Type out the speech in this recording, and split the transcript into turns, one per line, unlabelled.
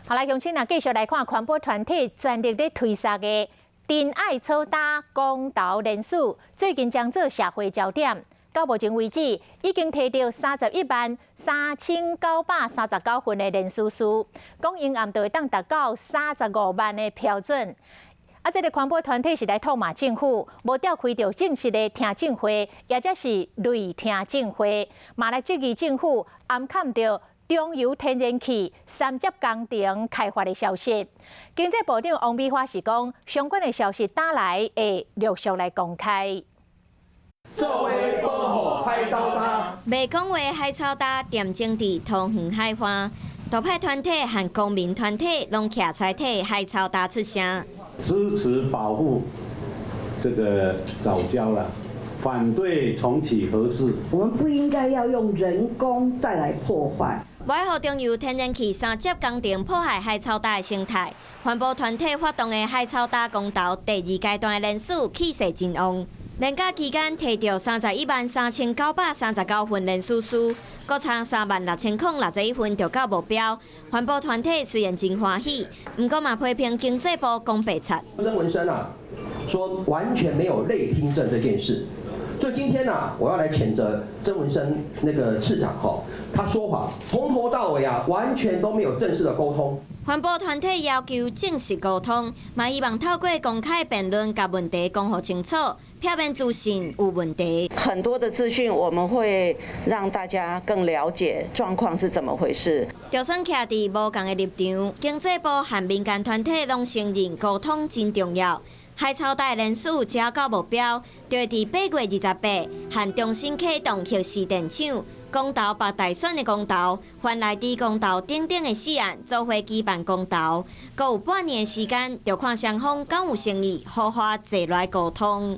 好來，鄉親啊，繼續來看環保團體全力咧推捒的珍愛草礁公投連署，最近將做社會焦點。到目前為止，已經提著313,939份的連署書，講𪜶暗就會當達到35萬的標準。啊，這個環保團體是來唾罵政府，無召開著正式的聽證會，抑者是類聽證會，嘛來質疑政府掩崁著中油天然氣三接工程開發的消息。經濟部長王美花是講，相關的消息打來會陸續來公開。
做伙保護海草礁。
袂講話海草礁恬靜佇桃園海岸，獨派團體和公民團體攏徛出來替海草礁出聲，
支持保護這個藻礁啦，反對重啟核四。
我們不應該要用人工再來破壞。
無愛予中油天然氣三接工程破壞海草礁的生態，環保團體發動的海草礁公投第二階段的連署氣勢真旺，連假期間提著313,939份連署書，閣差36,061份就到目標。環保團體雖然真歡喜，毋過嘛批評經濟部講白賊。
曾文生啊，說完全沒有類聽證這件事。所以今天啊，我要來譴責曾文生那個次長吼，他說謊，從頭到尾啊，完全都沒有正式的溝通。
環保團體要求正式溝通，嘛希望透過公開辯論，共問題講予清楚，避免資訊有問題。
很多的資訊，我們會讓大家更了解狀況是怎麼回事。
就算徛佇無仝的立場，經濟部和民間團體攏承認溝通真重要。海草礁連署只要到目標，就會佇8月28和重新啟動核四電廠、公投北大選的公投、環內地公投等等的四案做伙舉辦公投，閣有半年的時間，就看雙方敢有誠意好好坐來溝通。